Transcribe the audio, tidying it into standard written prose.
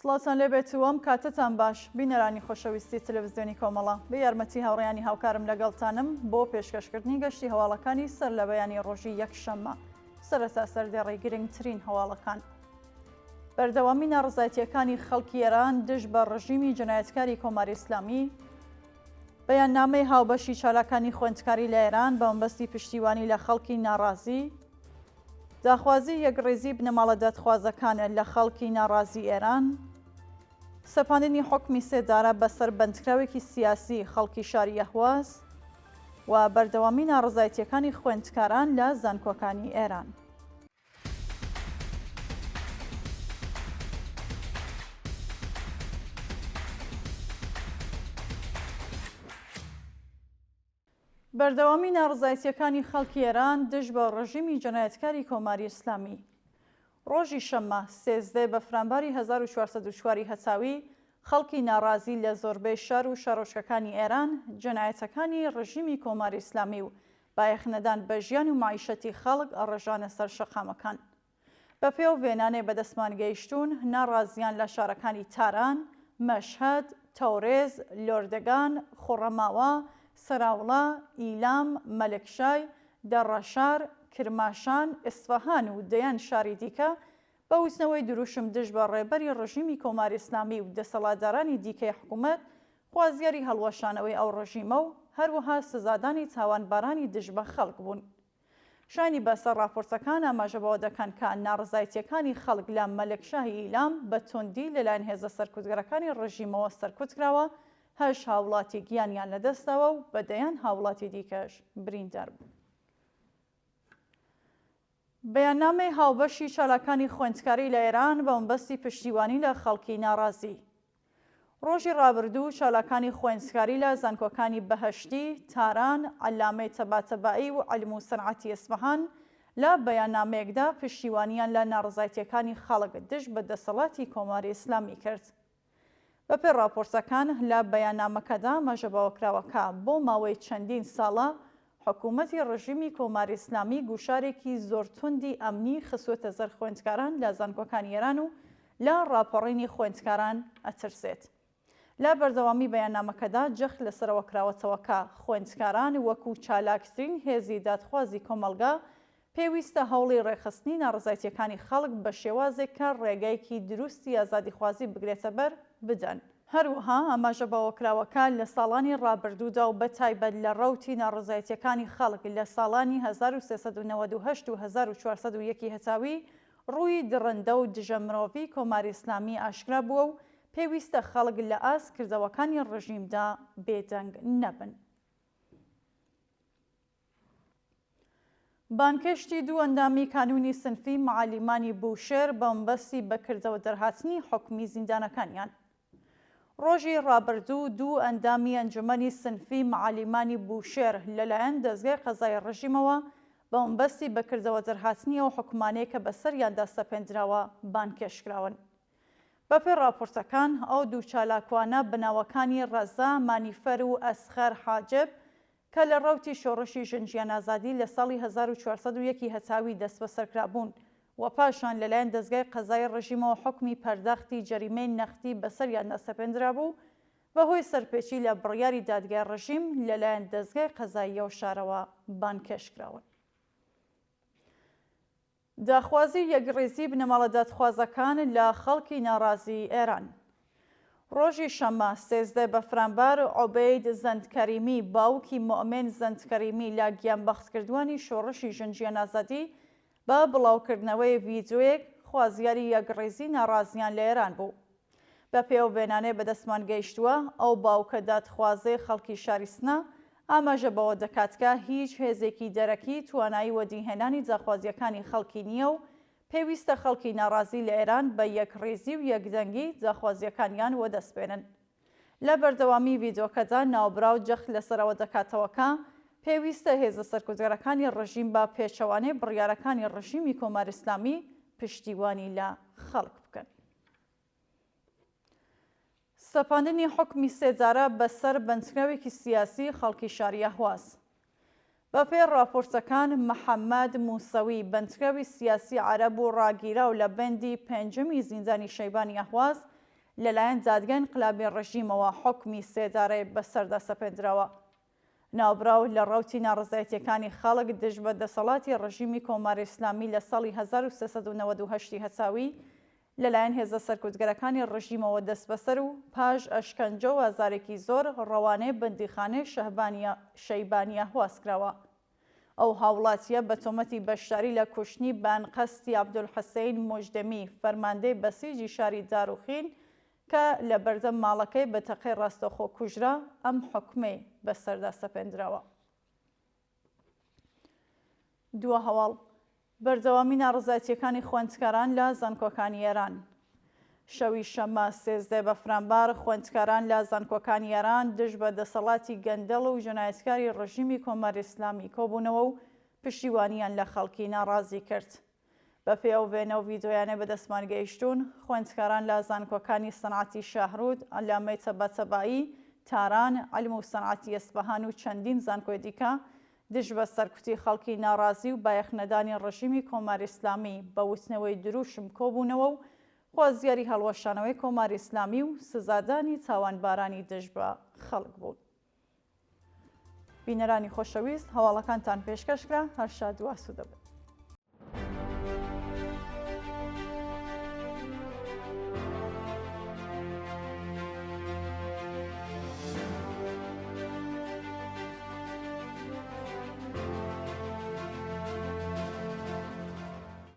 سڵاوتان لێبێت و ئەم کاتەتان باش بینەرانی خۆشەویستی تەلەڤزیۆنی کۆمەڵە. بە یارمەتی هاوڕێیانی هاوکارم لەگەڵتانم بۆ پێشکەشکردنی گەشتی هەواڵەکانی سەرلەبەیانی ڕۆژی یەکشەممە. سەرەتا سەردێڕی گرنگترین هەواڵەکان. بەردەوامی ناڕەزایەتییەکانی خەڵکی ئێران دژ بە ڕژیمی جەنایەتکاری کۆماری ئیسلامی، بەیاننامەی هاوبەشی چالاکانی خوێندکاری لە ئێران بە مەبەستی پشتیوانی لە خەڵکی ناڕازی، داخوازی یەکڕیزی بنەماڵە دادخوازەکان لە خەڵکی ناڕازی ئێران، سەپاندنی حوکمی سێدارە بەسەر بەندکراوێکی سیاسی خەڵکی شاری ئەهواز و بەردەوامی ناڕەزایەتییەکانی خوێندکاران لە زانکۆکانی ئێران. بەردەوامی ناڕەزایەتییەکانی خەڵکی ئێران دژ بە ڕژیمی جەنایەتکاری کۆماری ئیسلامی. ڕۆژی شەممە، 13 بەفرانباری 1404 ی هەتاوی، خەڵکی ناڕازی لە زۆربەی شار و شارۆچکەکانی ئێران، جەنایەتەکانی ڕژیمی کۆماری ئیسلامی و بایەخنەدان بە ژیان و مەعیشەتی خەڵک ڕژانە سەر شەقامەکان. بەپێ ئەو وێنانەی بەدەستمان گەیشتوون، ناڕازییان لە شارەکانی تاران، مەشهەد، تەورێز، لۆردەگان، خوڕەماوا، سەراوڵە، ئیلام، مەلکشای، دەڕەشار، کرماشان، ئیسفەهان و دەیان شاری دیکە بە وتنەوەی دروشم دژ بە ڕێبەری ڕژیمی کۆماری ئیسلامی و دەسەڵاتدارانی دیکەی حکوومەت خوازیاری هەڵوەشانەوەی ئەو ڕژیمە و هەروەها سزادانی تاوانبارانی دژ بە خەڵک بوون. شایانی باسە ڕاپۆرتەکان ئاماژە بەوە دەکەن کە ناڕەزایەتییەکانی خەڵک لە مەلەکشاهی ئیلام بە توندی لەلایەن هێزە سەرکوتگەرەکانی ڕژیمەوە سەرکوت کراوە، هەشت هاوڵاتی گیانیان لەدەستداوە و بە دەیان هاوڵاتی دیکەش بریندار بوون. بەیاننامەی هاوبەشی چالاکانی خوێندکاری لە ئێران بە مەبەستی پشتیوانی لە خەڵکی ناڕازی. ڕۆژی ڕابردوو چالاکانی خوێندکاری لە زانکۆکانی بەهەشتی، تاران، عەلامەی تەباتەبائی و عیلم و سەنعەتی ئیسفەهان لە بەیاننامەیەکدا پشتیوانیان لە ناڕەزایەتییەکانی خەڵک دژ بە دەسەڵاتی کۆماری ئیسلامی کرد. بەپێی ڕاپۆرتەکان، لە بەیاننامەکەدا ئاماژە بەوەکراوە کە بۆ ماوەی چەندین ساڵە حکوومەتی ڕژیمی کۆماری ئیسلامی گوشارێکی زۆر توندی ئەمنی خستووەتە سەر خوێندکاران لە زانکۆکانی ئێران و لە ڕاپەڕینی خوێندکاران ئەترسێت. لە بەردەوامی بەیاننامەکەدا جەخت لەسەرەوە کراوەتەوە کە خوێندکاران وەکوو چالاکترین هێزی دادخوازی کۆمەڵگا پێویستە هەوڵی ڕێکخستنی ناڕەزایتییەکانی خەڵک بە شێوازێک کە ڕێگایەکی دروستی ئازادیخوازی بگرێتە بەر، بدەن. هەروەها ئاماژە بەوەکراوە کە لە ساڵانی ڕابردوودا و بەتایبەت لە ڕەوتی ناڕەزایەتییەکانی خەڵک لە ساڵانی 1398 و 1401 ی هەتاوی ڕووی دڕندە و دژە مرۆڤی کۆماری ئیسلامی ئاشکرا بووە و پێویستە خەڵک لە ئاست کردەوەکانی ڕژیمدا بێدەنگ نەبن. بانگهێشتی دوو ئەندامی کانوونی سنفی مەعەلیمانی بوشێر بە مەبەستی بە کردەوە دەرهاتنی حوکمی زیندانەکانیان. ڕۆژی ڕابردوو دوو ئەندامی ئەنجومەنی سنفی مەعەلیمانی بوشێر لەلایەن دەزگای قەزایی ڕژیمەوە بە مەبەستی بە کردەوە دەرهاتنی ئەو حوکمانەی کە بەسەریاندا سەپێندراوە بانگهێشت کراون. بەپێی ڕاپۆرتەکان ئەو دوو چالاکوانە بە ناوەکانی ڕەزا مانیفەر و ئەسغەر حاجب کە لە ڕەوتی شۆڕشی ژن ژیان ئازادی لە ساڵی 1401 ی هەتاوی دەستبەسەرکرابوون و پاشان لەلایەن دەزگای قەزایی ڕژیمەوە حوکمی پەرداختی جەریمەی نەختی بەسەریاندا سەپێندرابوو، بەهۆی سەرپێچی لە بڕیاری دادگای ڕژیم لەلایەن دەزگای قەزایی ئەو شارەوە بانگهێشتکراون. داخوازی یەکڕیزی بنەماڵە دادخوازەکان لە خەڵکی ناڕازیی ئێران. ڕۆژی شەممە، 13 بەفرانبار، عوبەید زەندکەریمی، باوکی موئمن زەندکەریمی لە گیانبەختکردووانی شۆڕشی ژن ژیان ئازادی، بە بڵاوکردنەوەی ڤیدیۆیەک خوازیاری یەکڕیزی ناڕازییان لە ئێران بوو. بەپێی ئەو وێنانەی بەدەستمان گەیشتووە، ئەو باوکە دادخوازەی خەڵکی شاری سنە، ئاماژە بەوە دەکات کە هیچ هێزێکی دەرەکی توانایی وەدیهێنانی داخوازییەکانی خەڵکی نییە و پێویستە خەڵکی ناڕازی لە ئێران بە یەکڕیزی و یەکدەنگی داخوازییەکانیان وەدەست بێنن. لە بەردەوامی ڤیدیۆکەدا ناوبراو جەخت لەسەر ئەوە دەکاتەوە کە پێویستە هێزە سەرکوتگەرەکانی ڕژیم بە پێچەوانەی بڕیارەکانی ڕژیمی کۆماری ئیسلامی پشتیوانی لە خەڵک بکەن. سەپاندنی حوکمی سێدارە بەسەر بەندکراوێکی سیاسی خەڵکی شاری ئەهواز. بەپێی ڕاپۆرتەکان محەمەد موسەوی بەندکراوی سیاسی عەرەب و ڕاگیراو لە بەندی پێنجەمی زیندانی شەیبانی ئەهواز. لەلایەن دادگای ئینقلابی ڕژیمەوە حوکمی سێدارەی بەسەردا سەپێندراوە. ناوبراو لە ڕەوتی ناڕەزایەتییەکانی خەڵک دژ بە دەسەڵاتی ڕژیمی کۆماری ئیسلامی لە ساڵی 1398 ی هەتاوی لەلایەن هێزە سەرکوتگەرەکانی ڕژیمەوە دەستبەسەر و پاش ئەشکەنجە و ئازارێکی زۆر ڕەوانەی بەندیخانەی شەیبانیە هواز کراوە. ئەو هاوڵاتییە بە تۆمەتی بەشداری لە کوشتنی بە ئەنقەستی عەبدولحسەین موژدەمی، فەرماندەی بەسیجی شاری داروخین کە لە بەردەم ماڵەکەی بە تەقەی ڕاستەوخۆ کوژرا، ئەم حوکمەی بەسەردا سەپێندراوە. دوا هەواڵ، بەردەوامی ناڕەزایەتییەکانی خوێندکاران لە زانکۆکانی ئێران. شەوی شەممە 13 بەفرانبار خوێندکاران لە زانکۆکانی ئێران دژ بە دەسەڵاتی گەندەڵ و جەنایەتکاری ڕژیمی کۆماری ئیسلامی کۆبوونەوە و پشتیوانییان لە خەڵکی ناڕازی کرد. بەپێی ئەو وێنە و ڤیدۆیانەی بەدەستمان گەیشتوون، خوێندکاران لە زانکۆکانی سەنعەتی شاهرود، عەلامەی تەباتەبایی، تاران، عیلم و سەنعەتی ئەسفەهان و چەندین زانکۆی دیکە دژ بە سەرکوتی خەڵکی ناڕازی و بایەخنەدانی ڕژیمی کۆماری ئیسلامی بە وتنەوەی دروشم کۆبوونەوە و خوازیاری هەڵوەشانەوەی کۆماری ئیسلامی و سزادانی تاوانبارانی دژ بە خەڵک بوون. بینەرانی خۆشەویست هەواڵەکانتان پێشکەش کرا، هەر شاد و ئاسوودە بن.